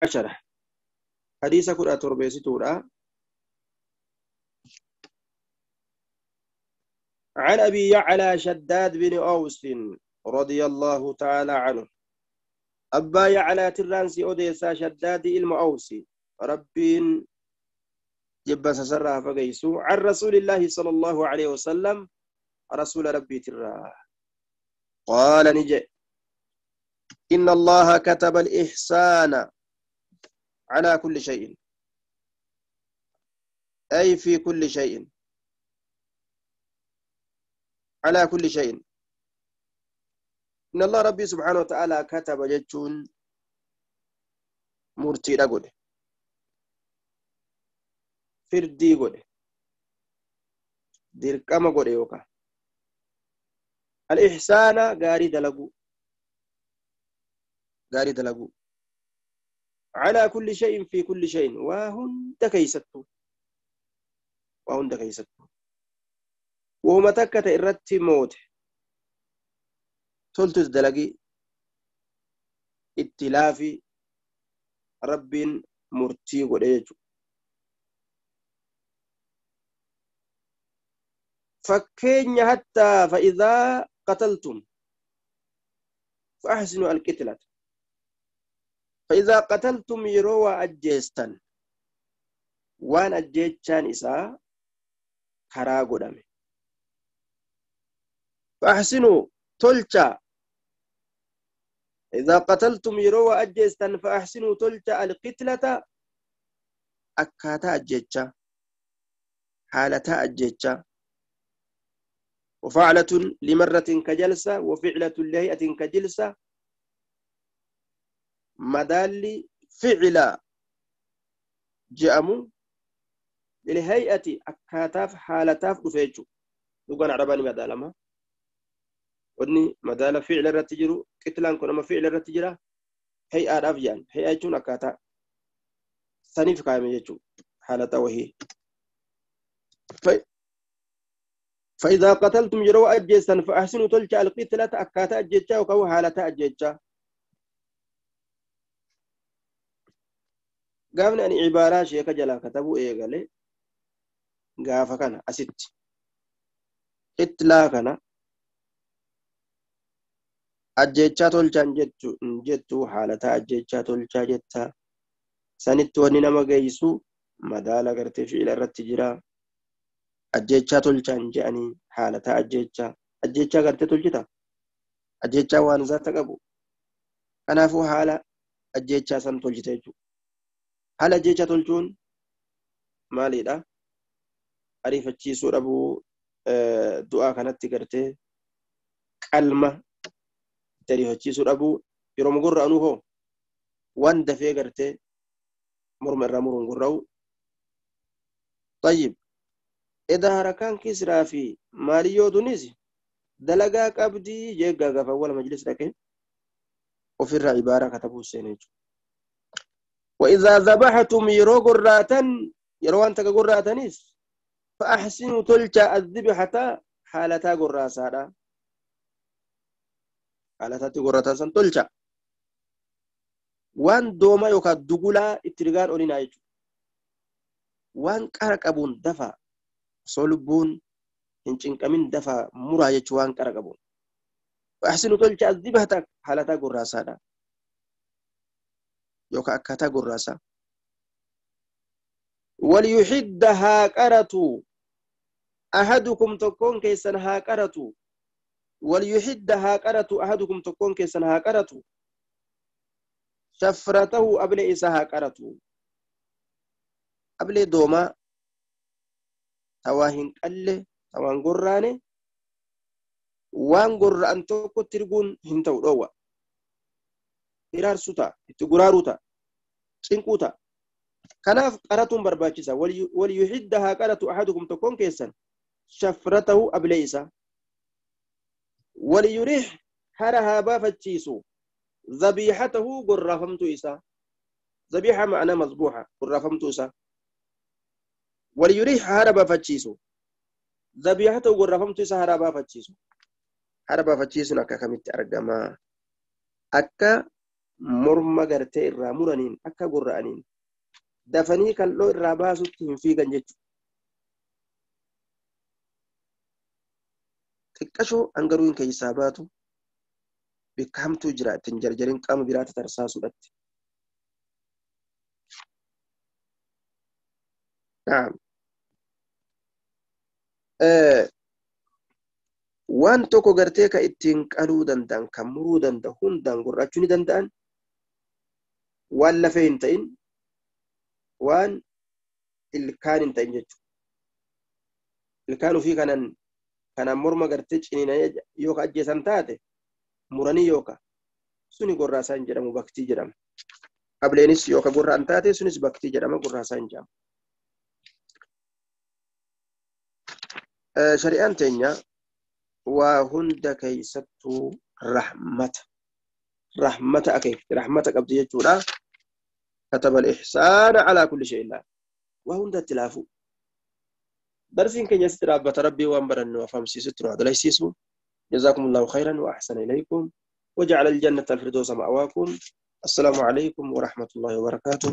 عشرة حديث كرة تربيستورا عن أبي يعلى شداد بن أوس رضي الله تعالى عنه أبا يعلى ترانسي أوديسا شداد المأوسي ربين جبس سرها فقيسو عن رسول الله صلى الله عليه وسلم رسول ربي ترى قال نجي إن الله كتب الإحسان على كل شيء أي في كل شيء على كل شيء إن الله ربي سبحانه وتعالى كتب جتون مرتي رجل فردي قد dirqama godhe yookaan al-ihsaana gaarii dalaguu gaarii dalaguu على كل شيء في كل شيء وهند كيستو وهند كيستو وهما تكت إرتي موت تلتز دلقي اتلافي رب مرتي قد فكين حتى فإذا قتلتم فأحسنوا القتلة فإذا قتلتم يروا أجيستن وان أجيتشان إسا كرا قدامي فأحسنوا تلتا إذا قتلتم يروا أجيستن فأحسنوا تلتا القتلة أكاتا أجيتشا حالتا أجيتشا وفعلة لمرة كجلسة وفعلة لهيئة كجلسة مدال فعل جأمو للهيئة أكاتاف حالتاف رفيجو لقان عرباني مدالما ودني مدال فعل الرتجر كتلان كنما فعل الرتجرة هيئة رفجان هيئة جون أكاتا سنيف قائم يجو حالتا وهي فإذا قتلتم يروا أجيسا فأحسنوا تلك القتلة أكاتا أجيتشا وكو حالتا أجيتشا قامنا أن عبارة شيخ جلا كتبوا إيه قال قافا كان أست قتلا كان أجيتشا تلك جتو حالتا أجيتشا تلك جتا سنتو أننا مقيسو مدالا قرتي في إلى الرتجرا ajjechaa tolchaan je'anii haalataa ajjechaa ajjechaa gartee tolchita ajjechaa waan zaata qabu kanaafuu haala ajjechaa san tolchita jechuudha haala ajjechaa tolchuun maalidha ariifachiisuu dhabuu du'aa kanatti gartee qalma itti ariifachiisuu dhabuu yeroo gurra'anuu hoo waan dafee gartee morma irraa muruun gurra'u طيب إذا هركان كسرى في ماليو دونيزي دلقا قبدي جيغا غفا أول مجلس لكن وفي العبارة كتبوا السينيج وإذا ذبحتم يرو قراتن يرو أنت قراتنيس فأحسنوا تلك الذبحة حالتا قراسادا حالتا قراتان تلك وان دوما يوكا دقولا اترغان أولينا وان كارك أبون دفا osoo lubbuun hin cinqamin dafa muraa jechuu waan qara qabuun. Ahsinu tolcha addibata haalataa gurraasaadha. Yookaan akkaataa gurraasaa. Waliyuhidda haa qaratu ahadukum tokkoon keessan haa qaratu. Waliyuhidda haa qaratu ahadukum tokkoon keessan haa qaratu. Shafratahu ablee isaa haa qaratu. Ablee doomaa. Tawaa hin qalle tawaan gorraane waan gorra'an tokkotti erguun hin ta'u dhoowwa hiraarsuu ta'a itti guraaruu ta'a cinquu ta'a kanaaf qaratuun barbaachisa waliyuhidda haa qaratu ahadukum tokkoon keessan shafratahu ablee isaa waliyurih hara haa baafachiisu zabiixatahu gorraafamtuu isaa zabiixa ma'anaa mazbuuxa gorraafamtuu isaa وليريح هرب فتشيسو ذبيحته غرفمتو إسا هرب فتشيسو هرب فتشيسو أكا كمت أرقما أكا Morma gartee irraa muraniin akka gorra'aniin dafanii kal'oo irraa baasutti hin fiigan jechuudha. Xiqqashoo hangaruun keessaa baatu bikka hamtuu jira ittiin jarjarin qaama biraatti tarsaasuudhatti. Waan tokko gartee ka ittiin qaluu danda'an kan muruu danda'u hundaan gorrachuu ni danda'an waan lafee hin ta'in waan ilkaan hin ta'in jechuudha. Ilkaan ofii kanaan morma gartee ciniinanii yookaan ajjeesan taate muranii yookaan suni gorraasaa hin jedhamu baktii jedhama. Qableenis yookaan gorraan taate sunis baktii jedhama gorraasaa hin jedhamu. Shari'aan teenya waa hunda keessattuu rahmata akeekti rahmata qabdi jechuudha. Kataba al-ihsaana alaa kulli shay'in waa hundatti laafu. Darsiin keenya sitti dhaabbata rabbii waan barannu afamsiisutti nu adalaysiisu. جزاكم الله خيرا وأحسن إليكم وجعل الجنة الفردوس مأواكم. السلام عليكم ورحمة الله وبركاته.